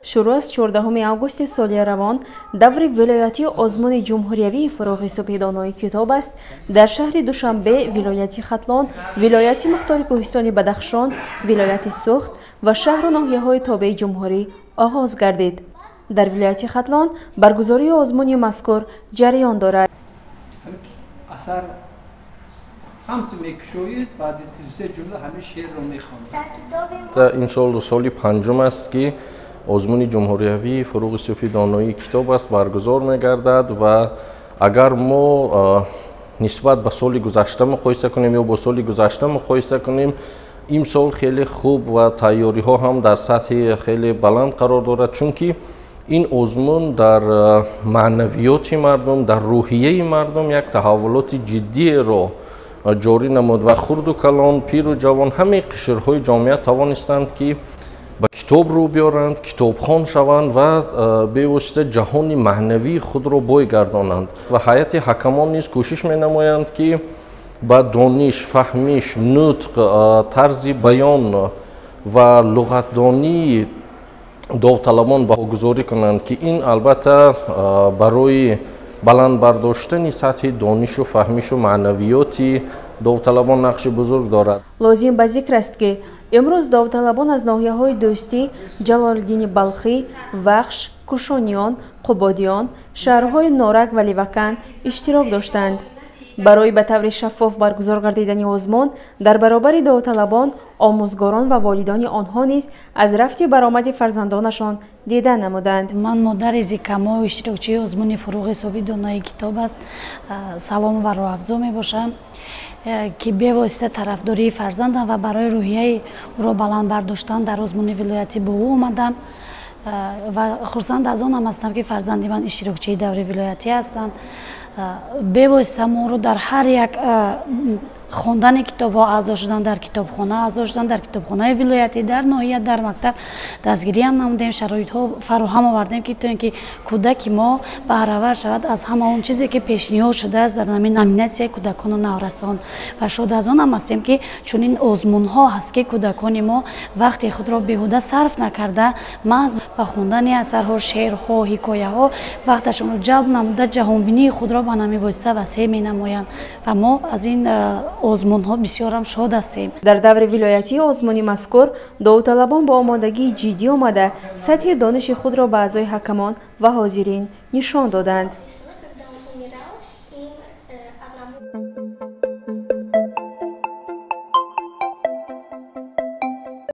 Шурӯъ аз 14 августи соли равон даври вилоятии озмуни ҷумҳуриявии «Фурӯғи субҳи донои китоб аст» дар шаҳри Душанбе, вилояти Хатлон, вилояти мухтори кӯҳистони Бадахшон, вилояти Суғд ва шаҳру ноҳияҳои тобеи ҷумҳурӣ оғоз гардид. Дар вилояти Хатлон баргузории озмуни мазкур ҷараён дорад. Асар ҳам ту мекушоед, баъди се ҷумла ҳамин шеърро мехонад. Имсол соли панҷум аст, ки озмуни ҷумҳуриявии «Фурӯғи субҳи доноии китоб аст» баргузор мегардад ва агар мо нисбат ба соли гузашта муқоиса кунем ё бо соли гузашта муқоиса кунем, имсол хеле хуб ва тайёриҳо ҳам дар сатҳи хеле баланд қарор дорад, чунки ин озмун дар маънавиёти мардум, дар рӯҳияи мардум як таҳаввулоти ҷиддиеро ҷорӣ намуд ва хурду калон, пиру ҷавон, ҳамаи қишрҳои ҷомеа тавонистанд, ки ба китоб рӯ биёранд, китобхон шаванд ва бевосита ҷаҳони маънавии худро бой гардонанд. Ва ҳайати ҳакамон низ кӯшиш менамоянд, ки ба дониш, фаҳмиш, нутқ, тарзи баён ва луғатдонии довталабон баҳогузорӣ кунанд, ки ин албатта барои баланд бардоштани сатҳи донишу фаҳмишу маънавиёти довталабон нақши бузург дорад. Лозим ба зикр аст, ки имрӯз довталабон аз ноҳияҳои Дӯстӣ, Ҷалолиддини Балхӣ, Вахш, Кушониён, Қубодиён, шаҳрҳои Норак ва Леваканд иштирок доштанд. Барои ба таври шаффоф баргузор гардидани озмун дар баробари довталабон омӯзгорон ва волидони онҳо низ аз рафти баромади фарзандонашон дида намуданд. Ман модари Зикамо, иштирокчии озмуни «Фурӯғи субҳи донои китоб аст», салому ва рӯҳафзо мебошам, ки бевосита тарафдории фарзандам ва барои рӯҳияи ӯро баланд бардоштан дар озмуни вилоятӣ бо ӯ омадам ва хурсанд аз онам ҳастам, ки фарзанди ман иштирокчии даври вилоятӣ ҳастанд. Бевосита мо ӯро дар ҳар як хондани китобҳо, аъзо шудан дар китобхона, аъзо шудан дар китобхонаи вилоятӣ, дар ноҳия, дар мактаб дастгириам намудем, шароитҳо фароҳам овардем, ки то ин ки кӯдаки мо баҳравар шавад аз ҳама он чизе, ки пешниҳод шудааст дар ҳамин номинатсияи кӯдакону наврасон. Ва шод аз онам ҳастем, ки чунин озмунҳо ҳаст, ки кӯдакони мо вақти худро беҳуда сарф накарда, маҳз ба хондани асарҳо, шеърҳо, ҳикояҳо вақташонро ҷалб намуда, ҷаҳонбинии худро ба ҳамин восита васеъ менамоянд ва мо аз ин озмунҳо бисёрам шод ҳастем. Дар даври вилоятии озмуни мазкур довталабон бо омодагии ҷиддӣ омада, сатҳи дониши худро ба аъзои ҳакамон ва ҳозирин нишон доданд.